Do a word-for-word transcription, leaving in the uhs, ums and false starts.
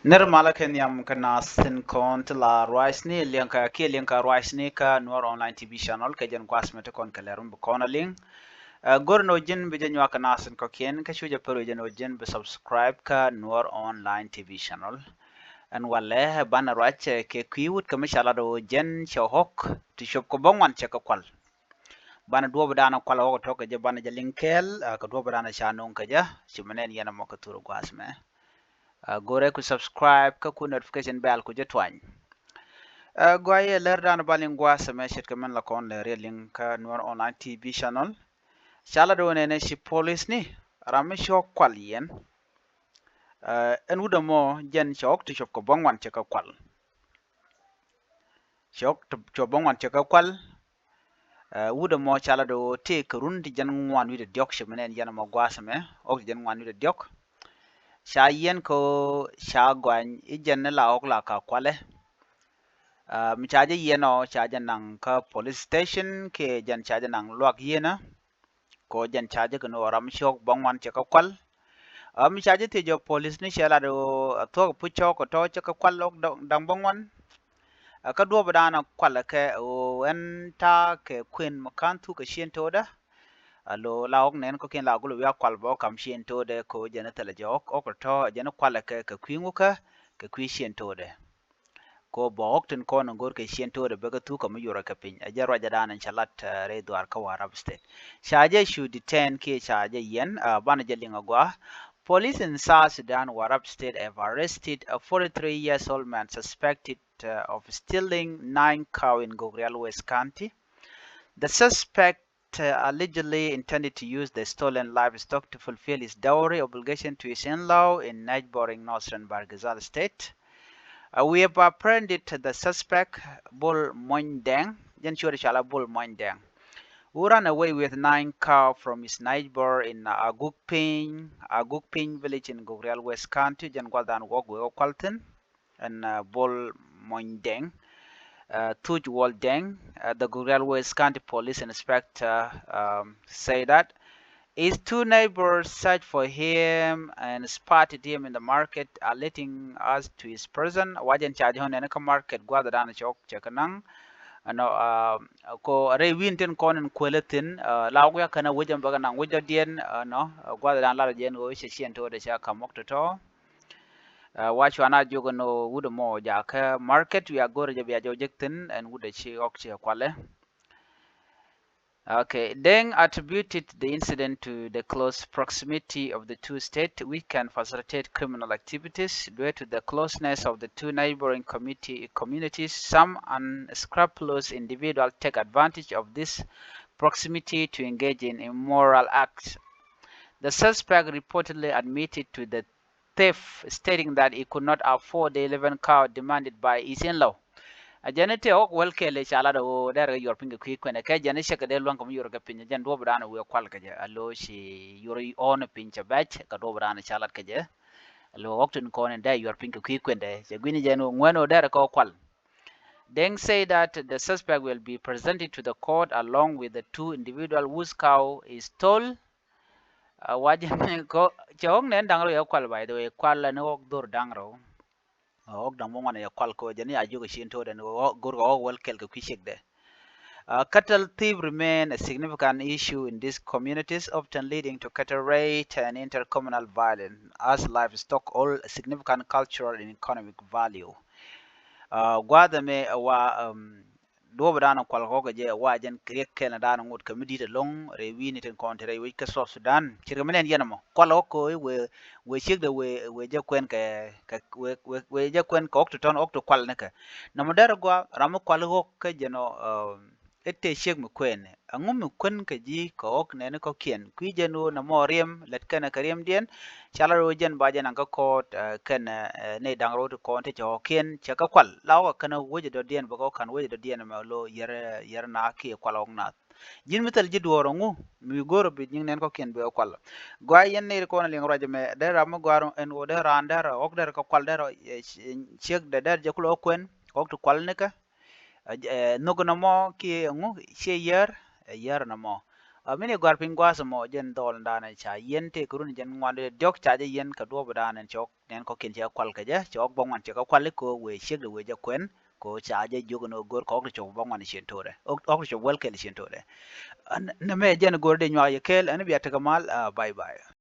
Nir malä kɛ nhiam kä naath tin kɔn ti la ruacni liɛŋkä kiɛ liɛŋkä ruacni kä Nuɔr Online T V channel kɛ jɛn gua̱a̱th mɛ ti kɔn kɛ lɛr mi bi kɔn a liŋ. Ɛ, go̱r ni wä ji̱n bi jɛ nyuak kä naath tin kɔ̱kiɛn kä cu jɛ pär wä jɛn wä ji̱n bi subscribe kä Nuɔr Online T V channel. Ɛn walɛ banɛ ruac kɛ kui̱ wut kɛ mi ca lat wä jɛn cɛ ɣɔk ti cuɔp kɛ bä ŋuan cɛ kɛ kual. Banɛ duɔp dan kual ɣɔk tɔk kɛ jɛ banɛ jɛ liŋ kɛɛl, ɛ, kɛ duɔp dan ca no̱o̱ŋ kɛ jɛ ci mi nɛn yɛn ɛmɔ kɛ thur gua̱a̱th mɛ. Ɛ, go̱rɛ ku subscribe kä ku notification bell ku jɛ tuany. Ɛ, gɔaa yɛ lɛr dan ba liŋ gua̱a̱th mɛ ce̱tkɛ min la kɔn lɛr yɛ liŋ kä Nuɔr Online T V channel. Ca la do̱n ɛn ɛ ci police ni ram mi cɔk kual yɛn. Ɛ, ɛn wut ɛmɔ jɛn cɔk ti cɔp kɛ bä ŋuan cɛ kɛ kual. Cɔk ti cɔp bä ŋuan cɛ kɛ kual. Ɛ, wut ɛmɔ ca la do̱ tëë kɛ run ti jɛn ŋuan wi̱cdɛ diɔk ci mi nɛn jɛn ɛmɔ gua̱a̱th ɛmɛ ɣɔk ti jɛn ŋuan wi̱cdɛ diɔk. Ca yiɛn kɛ ca gɔany i̱ jɛn ni la ɣɔk la ka kualɛ. Ɛ, mi ca jɛ yiɛn ɔ ca jɛ naŋ kä police station kiɛ jɛn ca jɛ naŋ luak yienä. Kɛ ɣöö jɛn ca jɛ kɛ ni ɣöö ram mi cɔk bä ŋuan cɛ kɛ kual. Ɛ, mi ca jɛ thiec ɔ police ni cɛ lat ɣöö a thuɔ̱k puc cɔk kɛ tɔ̱ cɛ kɛ kual ɣɔk da̱ŋ bä ŋuan. Ɛ, kä duɔ̱ɔ̱p dan a kual kɛ ɣöö ɛn ta̱a̱ kɛ kuën mi ka̱n thuk kɛ ciën to̱o̱dä. Alo la ɣɔk nɛn kɔ̱kiɛn la gulɛ wi̱i̱ a kual bä ɣɔk kam ciën to̱o̱dɛ kɛ ɣöö jɛn thilɛ jɛ ɣɔk ɣɔk tɔ̱ jɛn kual kɛ kɛ kui̱ ŋukä kɛ kui̱ ciën to̱o̱dɛ. Ko bä ɣɔk tin kɔn in go̱r kɛ ciën to̱o̱dɛ bɛ kɛ thuk kɛ mi yurɛ kɛ piny. Ɛ jɛ ruacɛ dan in ca lat, ɛ, rɛy dhuaar kä Warrap State. Ca jɛ cu detain kiɛ ca jɛ yiɛn, ɛ, banɛ jɛ liŋ a gɔaa. Police in South Sudan, Warrap State, have arrested a forty-three years old man suspected, uh, of stealing nine cow in Gogrial West County. The suspect, uh, allegedly intended to use the stolen livestock to fulfill his dowry obligation to his in-law in neighboring northern Bahr el Ghazal State. Uh, we have apprehended the suspect, Bol Mony Deng, jɛn cuɔt cɔala Bol Mony Deng, who ran away with nine cow from his neighbor in Aguk Piny, Aguk Piny village in Gogrial West County, jɛn gua̱th dan ɣɔk wek ɣɔk kual thi̱n. And, uh, Bol Mony Deng, uh, Thuc Wol Deng, uh, the Gogrial West County Police Inspector, um, say that his two neighbors searched for him and spotted him in the market, alerting us to his presence. Wa jɛn ca jɛ ɣän ɛn kä market gua̱th dan cɔk cɛ kɛ naŋ. Ɛnɔ, uh, ko rɛy wi̱i̱n tin kɔn in kuëlä thi̱n, uh, la wä guiak kɛn a wec ɛn bäkɛ naŋ wec dɔ̱diɛn, uh, nɔ, uh, gua̱th dan lat jɛn ɣöö cɛ ciɛn to̱o̱dɛ ca ka̱m ɣɔk tɔ̱tɔ̱. Uh, wa cuan a jiök ɛn ɣöö wut ɛmɔ jakä market wiaa go̱rɛ jɛ bia jɔw jek thi̱n ɛn wut ɛ ci ɣɔk ci kualɛ. Okay, Deng attributed the incident to the close proximity of the two states, which can facilitate criminal activities due to the closeness of the two neighboring community, communities. Some unscrupulous individuals take advantage of this proximity to engage in immoral acts. The suspect reportedly admitted to the theft, stating that he could not afford the eleven cow demanded by his in-law. A jɛn i̱ tëë ɣɔk wäl kɛl i̱ ca lat ɣöö dɛr kɛ yuɔr piny kɛ kui̱ kuɛnɛ kɛ jɛn i̱ cɛ kɛ dee lua̱ŋ kɛ mi yuɔr kɛ piny. Jɛn duɔ̱ɔ̱p dan wi̱i̱ kual kɛ jɛ a lo̱ ci yuɔr ɣɔn piny cɛ bɛc kɛ duɔ̱ɔ̱p dan ca lat kɛ jɛ. A lo̱ ɣɔk tin kɔn in dee yuɔr piny kɛ kui̱ kuɛndɛ cɛ gui̱ni jɛn ɣöö ŋuɛn ɣöö dɛr kɛ ɣɔk kual. Deng say that the suspect will be presented to the court along with the two individual whose cow is stole. A wa jɛn kɔ cɛ ɣɔk nɛn da̱ŋ rɛw yɛ kual, by the way, kual ɛn ɣɔk dhor da̱ŋ rɛw. Ɣɔk da̱ŋ bä ŋuan yɛ kual kɔ jɛn i̱ a jiök ɛ ciɛn to̱o̱dɛ ni ɣɔk go̱r kɛ ɣɔk wäl kɛl kɛ kui̱ ciekdɛ. Uh, cattle theft remain a significant issue in these communities, often leading to cattle raid and intercommunal violence, as livestock hold a significant cultural and economic value. Uh, gua̱a̱th ɛmɛ ɛ wa, um, duɔ̱ɔ̱p dan kual kɔk kɛ jɛ wa jɛn riɛk kɛl dan ŋot kɛ mi di̱t ɛlɔ̱ŋ rɛy wi̱i̱ni tin kɔn ti rɛy wec kä South Sudan. Cirkɛ mi nɛn yɛn ɛmɔ kual kɔk kɛ wee, wee ciekdɛ wee, wee jɛ kuɛn kɛ, kɛ wee, wee, wee jɛ kuɛn kɛ ɣɔk ti tɔ̱n ɣɔk ti kual nikɛ. Nɔmɔ dɛr gua ram mi kual ɣɔk kä jɛn ɔ, ɛ tëë ciek mi kuɛn. Ɛŋu mi kuɛn kɛ ji̱ kɛ ɣɔk nɛni kɔ̱kiɛn kui̱ jɛn ɣöö nɔmɔ riɛm lät kɛnɛ kɛ riɛmdiɛn. Ca la ɣöö jɛn ba jɛn aŋ kä kɔɔt, ɛ, kɛnɛ, ɛ, nɛy da̱ŋ rɛw ti kɔn ti cɛ ɣɔkiɛn cɛ kɛ kual la ɣɔk kɛnɛ wecɛ dɔ̱diɛn bɛ kɛ ɣɔk ka̱n wecɛ dɔ̱diɛn mɛ lo̱ yɛr, yɛr na kiɛ kual ɣɔk nath. Ji̱n mi thil ji̱ duɔ̱ɔ̱r ɛŋu mi go̱o̱r ɔ bi nyiŋ nɛn kɔ̱kiɛn bɛ kɛ kual. Gɔaa yɛn nɛy ti kɔn liŋ ruac ɛmɛ dee ram mi gɔaa ɛn ɣöö dee raan dee rɔ ɣɔk dee rɔ kɛ kual dee rɔ, ɛ, ciek dee dee jɛ kulɛ ɣɔk kuɛn ɣɔk ti kual nikɛ. Ɛ, nhök nɔmɔ kiɛ ɛŋu ciɛ yär, ɛ, yär nɔmɔ. Ɛ, mi ni gɔ̱a̱r piny gua̱a̱th ɛmɔ jɛn dhɔɔl in da̱a̱n ca yiɛn tëë kɛ run jɛn ŋuan dee diɔ̱k ca jɛ yiɛn kɛ duɔ̱ɔ̱p in da̱a̱n ɛn cɔk nɛn kɔ̱kiɛn cɛ kɛ kual kɛ jɛ, cɛ ɣɔ̱k bäŋuan cɛ kɛ kual i̱ kɛ ɣöö wëë ciekdɛ wëë jɛ kuɛn kɛ ɣöö ca jɛ jiök ɛn ɣöö go̱r kɛ ɣɔ̱k ti cop bäŋuan cien to̱o̱dɛ, ɣɔ̱k ti cop wäl kɛl cien to̱o̱dɛ. Nɛmɛ jɛn go̱r dee nyuak yɛ kɛɛl ɛn bia tekɛ mal. Ɛ, bye bye.